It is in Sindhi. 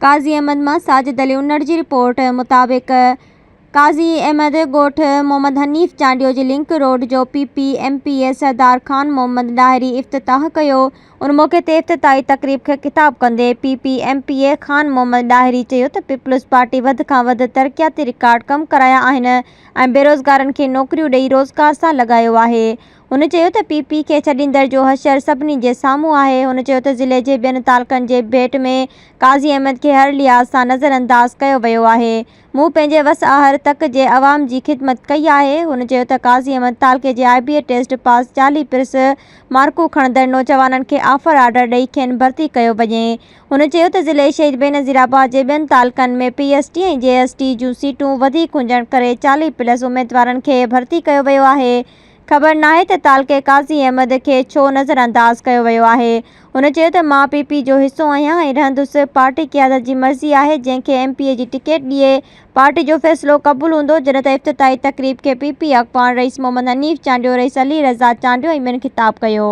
قاضي احمد مان ساجد علي انڙ جي رپورٽ مطابق قاضي احمد ڳوٺ محمد حنيف چانڊيو جي لنڪ روڊ جو P P M P A Sardar Khan Muhammad Dahri افتتاح ڪيو ان موقعي تي افتتاحي تقريب کي خطاب ڪندي P P M P A Khan Muhammad Dahri چيو ته پيپلز پارٽي وڌ کان وڌ ترقياتي رڪارڊ ڪم ڪرايا آهن ۽ بيروزگارن کي نوڪريون ڏئي روزگار سان لڳايو آهي هن چيو ته پي پي کي ڇڏيندڙ جو حشر سڀني جي سامهون آهي. هن چيو ته ضلعي جي ٻين تعلقن جي ڀيٽ ۾ قاضي احمد کي هر لحاظ سان نظر انداز ڪيو ويو آهي. مون پنهنجي وس آهر تڪ جي عوام جي خدمت ڪئي آهي. هن چيو ته قاضي احمد تعلقي جي آء بي اي ٽيسٽ پاس 40 پلس مارڪون کڻندڙ نوجوانن کي آفر آرڊر ڏئي کين ڀرتي ڪيو وڃي. هن چيو ته ضلعي شهيد بينظير آباد جي ٻين تعلقن ۾ P S T ۽ G S T جون سيٽون وڌيڪ هجڻ ڪري 40 پلس اميدوارن کي ڀرتي ڪيو ويو آهي. خبر ناهي ته تعلقي قاضي احمد کي ڇو نظرانداز ڪيو ويو آهي. هن چيو ته مان پي پي جو حصو آهيان ۽ رهندس، پارٽي قيادت جي مرضي آهي جنهن کي ايم پي اي جي ٽڪيٽ ڏئي، پارٽي جو فيصلو قبول هوندو، جڏهن ته افتتاحي تقريب کي پي پي اڳواڻ رئيس محمد حنيف چانڊيو، رئيس علي رضا چانڊيو ۽ ٻين خطاب ڪيو.